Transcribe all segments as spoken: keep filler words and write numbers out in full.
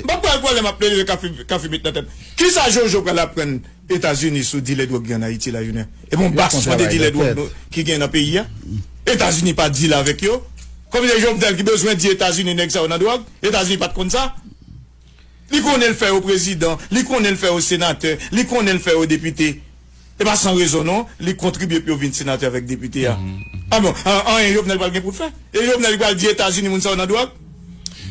M pa pral kwè lè m ap leve kafe, kafe met nan tèt. Kisa Jojo pral aprann Etazini sou dilè dwòg ki ann Ayiti la, Junior? E bon, bas fon de dilè dwòg nou, ki gen nan peyi a? Etazini pa dil avèk yo. Kòm se Jovenel ki bezwen di Etazini nèg sa yo nan dwòg, Etazini pa t konn sa. Li konnen l fè yo prezidan, li konnen l fè yo senatè, li konnen l fè yo depite. E pa san rezon non, li kontribye pou yo vin senatè avèk depite a. A bon, an- anyen Jovenel pral gen pou l fè? E Jovenel li pral di Etazini moun sa yo nan dwòg?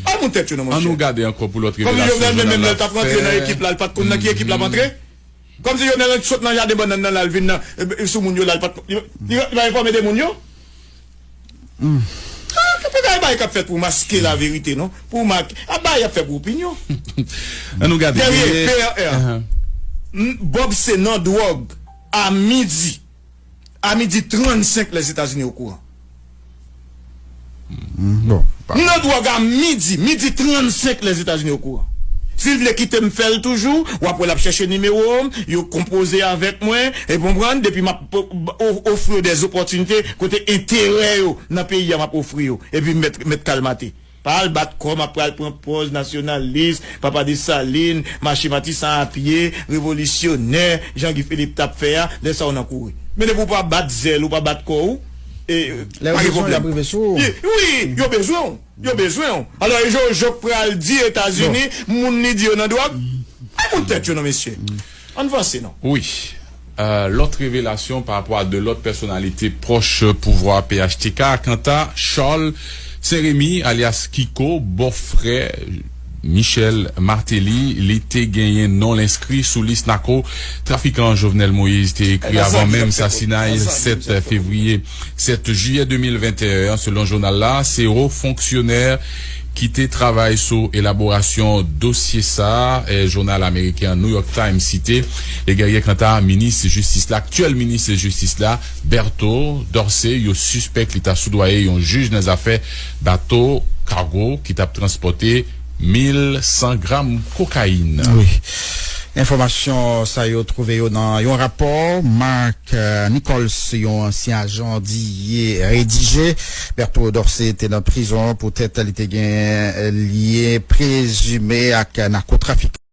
Al moun tèt yo non, monchè. An nou gade ankò pou lòt revelasyon. Kòm si Jovenel menm lè l t ap rantre nan ekip la, l pa t konn nan ki ekip l ap antre. Kòm si Jovenel sot nan jaden bannann nan la, l vin nan, e, sou moun yo la, l pa t, li, li, li pa enfòme de moun yo. Ah, se pa bagay k ap fèt pou maske laverite non. Pou mak, a bagay y ap fè pou opinyon. An nou gade. Dènye, P R R. Bob se nan dwòg a midi. A midi trannsenk, Lèzetazini okouran. Bon. M nan dwòg a midi, midi trannsenk, Lèzetazini okouran. Si l vle kite m fè l toujou, w ap wè l ap chèche nimewo m, yo konpoze avèk mwen, e konprann, depi m ap o- o- ofri yo dèzopòtinite kote enterè yo nan peyi a m ap ofri yo, epi m mèt, mèt kalmate. Pa al bat kò m ap pral pran pòz nasyonalis, Papa Desalin, mache Matisan a pye, revolisyonè, Jan Gi Filip t ap fè a, lè sa w nan kouri. Men depi w pa bat zèl, ou pa bat kò w, e, pa gen pwoblèm. Wi, wi, yo bezwen w. Yo bezwen w. Alò, e Jojo k pral di Etazini, moun li di yo nan dwòg. Ay, moun tèt yo non, mesye. Ann vanse non. Wi. Euh, lòt revelasyon pa rapò a de lòt pèsonalite pwòch pouvwa P H T K, kanta Charles Saint-Rémy, alyas Kiko, bòfrè Michel Martelly, li te genyen non l enskri sou lis nako trafikan Jovenel Moïse te ekri avan menm sasinay sèt fevriye, sèt jiyè de mil venteyen an. Selon jounal la, se wo fonksyonè ki te travay sou elaborasyon dosye sa a, e, jounal ameriken an New York Times site. E genyen kanta minis jistis la, aktyèl minis jistis la, Berto Dorcé, yo sispèk li ta soudwaye yon jij nan zafè bato kago ki t ap transpòte mil san gram kokayin. Wi. Enfòmasyon sa yo twouve yo nan yon rapò Mark, euh, Nichols, yon ansyen ajan D E A, redije. Berto Dorcé te nan prizon poutèt li te gen lyen prezime ak nakotrafik.